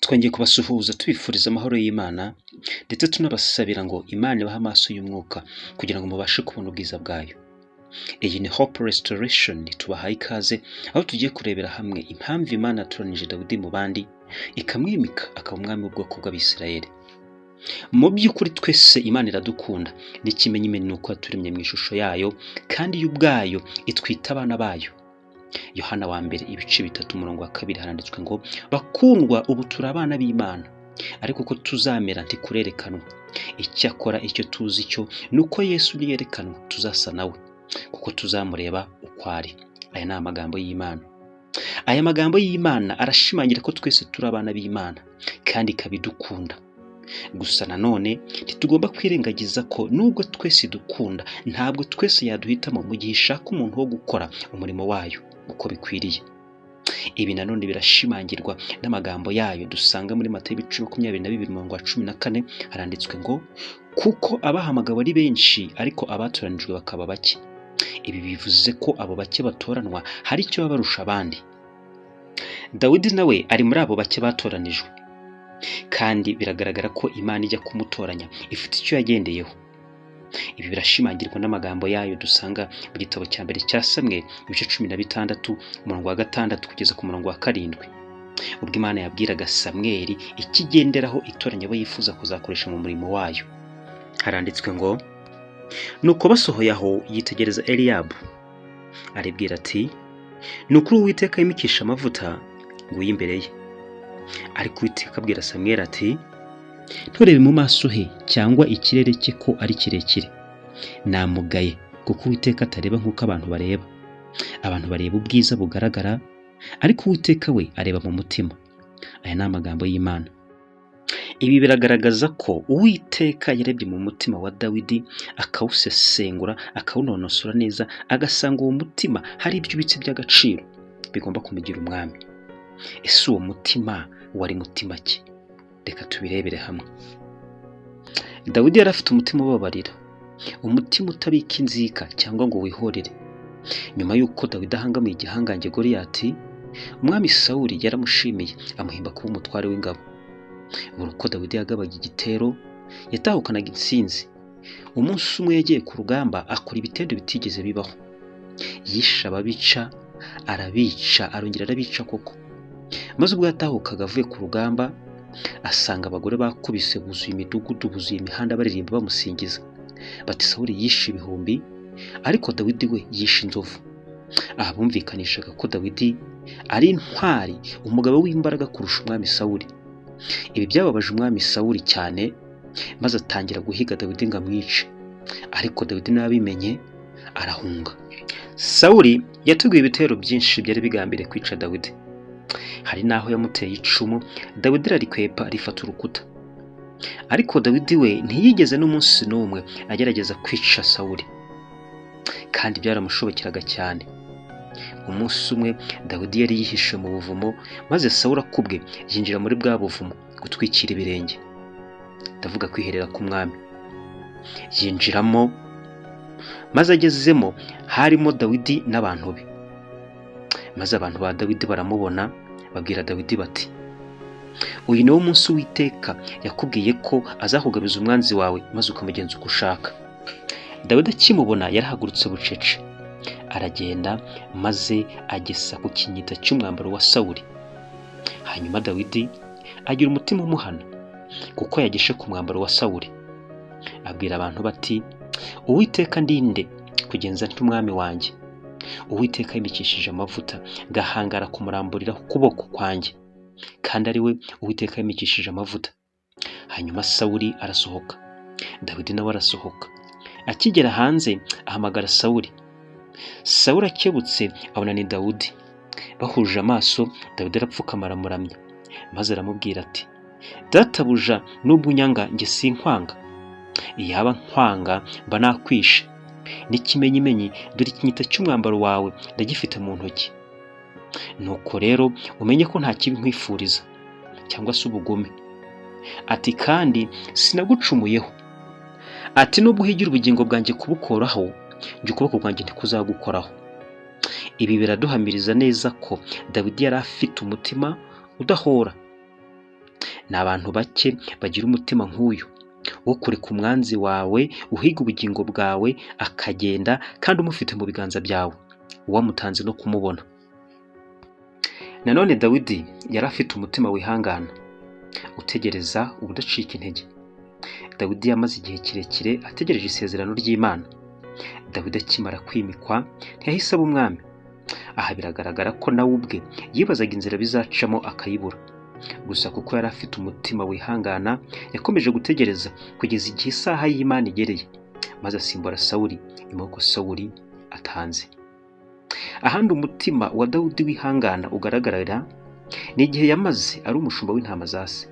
Twongeye kubasuhuza tubifuriza amahoro y'Imana ndetse tunabasabira ngo Imana ibahe amaso y'umwuka kugira ngo mubashe kubona ubwiza bwayo. Iyi ni Hope Restoration, tubahaye ikaze aho tugiye kurebera hamwe impamvu Imana yatoranije Dawidi mu bandi ikamwimika akaba umwami w'ubwoko bw'Abisirayeli. Mu by'ukuri twese Imana iradukunda, n'ikimenyimenyi ni uko yaturemye mu ishusho yayo kandi yo ubwayo itwita abana bayo. Yohana wa mbere ibice 3 umurongo wa 2 haranditswe ngo bakundwa, ubu turi abana b'Imana, ariko uko tuzamera ntikurerekanwa. Icyakora icyo tuzi cyo ni uko Yesu niyerekanwa tuzasa nawe, kuko tuzamureba uko ari. Aya ni amagambo y'Imana. Aya magambo y'Imana arashimangira ko twese turi abana b'Imana kandi ikaba idukunda. Gusa nanone ntitugomba kwirengagiza ko nubwo twese dukunda, ntabwo twese yaduhitamo mu gihe ishaka umuntu wo gukora umurimo wayo uko bikwiriye. Ibi nanone birashimangirwa n'amagambo yayo dusanga muri Matayo ibice 22 umurongo wa 14, haranditswe ngo kuko abahamagawe ari benshi ariko abatoranijwe bakaba bake. Ibi bivuze ko abo bake batoranwa hari icyo baba barusha abandi. Dawidi nawe ari muri abo bake batoranijwe, kandi biragaragara ko Imana ijya kumutoranya ifite icyo yagendeyeho. Ibi birashimangirwa n'amagambo yayo dusanga mu gitabo cya mbere cya Samweli ibice 16 umurongo wa 6 kugeza ku murongo wa 7, ubwo Imana yabwiraga Samweli ikigenderaho itoranya abo yifuza kuzakoresha mu murimo wayo. Haranditswe ngo nuko basohoye aho yitegereza Eliyabu aribwira ati ni ukuri Uwiteka yimikisha amavuta nguyu imbere ye. Ariko Uwiteka abwira Samweli ati nturebe mu maso he cyangwa ikirere cye ko ari kirekire, namugaye kuko Uwiteka atareba nk'uko abantu bareba. Abantu bareba ubwiza bugaragara, ariko Uwiteka we areba mu mutima. Aya ni amagambo y'Imana. Ibi biragaragaza ko Uwiteka yarebye mu mutima wa Dawidi akawusesengura, akawunonosora neza, agasanga uwo mutima hari ibyo ubitse by'agaciro bigomba kumugira umwami. Ese uwo mutima wari mutima ki? Reka tubirebere hamwe. Dawidi yari afite umutima ubabarira, umutima utabika inzika cyangwa ngo wihorere. Nyuma y'uko Dawidi ahangamiye igihangange Goliyati, umwami Sawuli yaramushimiye amuhimba kuba umutware w'ingabo. Buri uko Dawidi yagabaga igitero yatahukanaga intsinzi. Umunsi umwe yagiye ku rugamba akora ibitendo bitigeze bibaho. Yishe ababica, arabica, arongera arabica koko. Maze ubwo yatahukaga avuye ku rugamba asanga abagore bakubise buzuye imidugudu, buzuye imihanda, baririmba bamusingiza bati Sawuli yishe ibihumbi ariko Dawidi we yishe inzovu. Aha bumvikanishaga ko Dawidi ari intwari, umugabo w'imbaraga kurusha umwami Sawuli. Ibi byababaje umwami Sawuli cyane, maze atangira guhiga Dawidi ngo amwice. Ariko Dawidi n'abimenye arahunga. Sawuli yateguye ibitero byinshi byari bigambiriye kwica Dawidi. Hari n'aho yamuteye icumu, Dawidi ararikwepa rifata urukuta. Ariko Dawidi we ntiyigeze n'umunsi n'umwe agerageza kwica Sawuli, kandi byaramushobokeraga cyane. Umunsi umwe Dawidi yari yihishe mu buvumo, maze Sawuli akubwe yinjira muri bwa buvumo gutwikira ibirenge, ndavuga kwiherera k'umwami. Yinjiramo, maze agezemo harimo Dawidi n'abantu be. Maze abantu ba Dawidi baramubona babwira Dawidi bati uyu niwo munsi Uwiteka yakubwiye ko azakugabiza umwanzi wawe maze ukamugenza uko ushaka. Dawidi akimubona yarahagurutse bucece aragenda, maze agesa ku kinyita cy'umwambaro wa Sawuli. Hanyuma Dawidi agira umutima umuhana kuko yageshe ku mwambaro wa Sawuli. Abwira abantu bati Uwiteka ndinde kugenza nt'umwami wanjye. Uwiteka yimikishije amavuta ngahangara kumuramburiraho ukuboko kwanjye, kandi ari we Uwiteka yimikishije amavuta. Hanyuma Sawuli arasohoka, Dawidi nawe arasohoka. Akigera hanze ahamagara Sawuli. Sawuli akebutse abona ni Dawudi. Bahuje amaso, Dawidi arapfukama aramuramya, maze aramubwira ati databuja, nubwo unyanga njye sinkwanga, iyaba nkwanga mba nakwishe. N'ikimenyimenyi dore ikinyita cy'umwambaro wawe ndagifite mu ntoki. Nuko rero umenye ko nta kibi nkwifuriza cyangwa se ubugome. Ati kandi sinagucumuyeho. Ati nubwo uhigira ubugingo bwanjye kubukoraho, njye ukuboko kwanjye ntikuzagukoraho. Ibi biraduhamiriza neza ko Dawidi yari afite umutima udahora. Ni abantu bake bagira umutima nk'uyu wo kureka umwanzi wawe uhiga ubugingo bwawe akagenda kandi umufite mu biganza byawe, wamutanze no kumubona. Nanone Dawidi yari afite umutima wihangana, utegereza ubudacika intege. Dawidi yamaze igihe kirekire ategereje isezerano ry'Imana. Dawidi akimara kwimikwa ntiyahise aba umwami. Aha biragaragara ko nawe ubwe yibazaga inzira bizacamo akayibura. Gusa kuko yari afite umutima wihangana, yakomeje gutegereza kugeza igihe isaha y'Imana igereye, maze asimbura Sawuli nyuma y'uko Sawuli atanze. Ahandi umutima wa Dawidi wihangana ugaragarira ni igihe yamaze ari umushumba w'intama za se.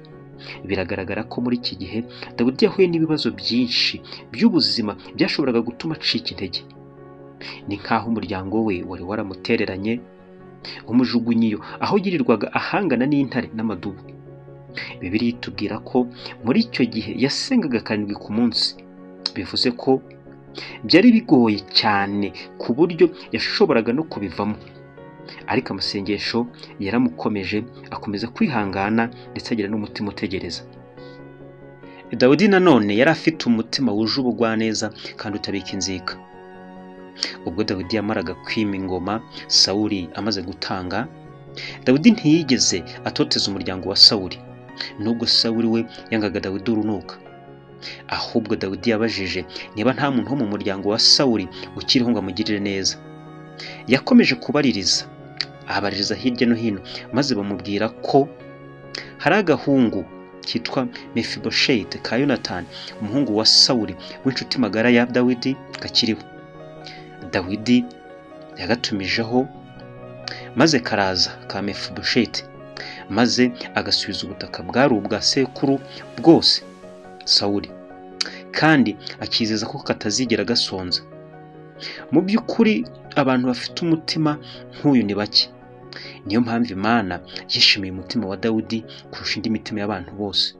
Biragaragara ko muri iki gihe Dawidi yahuye n'ibibazo byinshi by'ubuzima byashoboraga gutuma acika intege. Ni nk'aho umuryango we wari waramutereranye, umujugunyiyo aho yirirwaga ahangana n'intare n'amadubu. Bibiliya itubwira ko muri icyo gihe yasengaga 7 ku munsi, bivuze ko byari bigoye cyane ku buryo yashoboraga no kubivamo. Ariko amasengesho yaramukomeje, akomeza kwihangana ndetse agira n'umutima utegereza. Dawidi nanone yari afite umutima wuje ubugwaneza kandi utabika inzika. Ubwo Dawidi yamaraga kwima ingoma Sawuli amaze gutanga, Dawidi ntiyigeze atoteza umuryango wa Sawuli, nubwo Sawuli we yangaga Dawidi urunuka. Ahubwo Dawidi yabajije niba nta muntu wo mu muryango wa Sawuli ukiriho ngo amugirire neza. Yakomeje kubaririza, abaririza hirya no hino, maze bamubwira ko hari agahungu kitwa Mefibosheti ka Yonatani, umuhungu wa Sawuli w'inshuti magara ya Dawidi, kakiriho. Dawidi yagatumijeho maze karaza ka Mefibosheti, maze agasubiza ubutaka bwari ubwa sekuru bwose Sawuli, kandi akizeza ko katazigera gasonza. Mu by'ukuri abantu bafite umutima nk'uyu ni bake. Niyo mpamvu Imana yishimiye umutima wa Dawidi kurusha indi mitima y'abantu bose.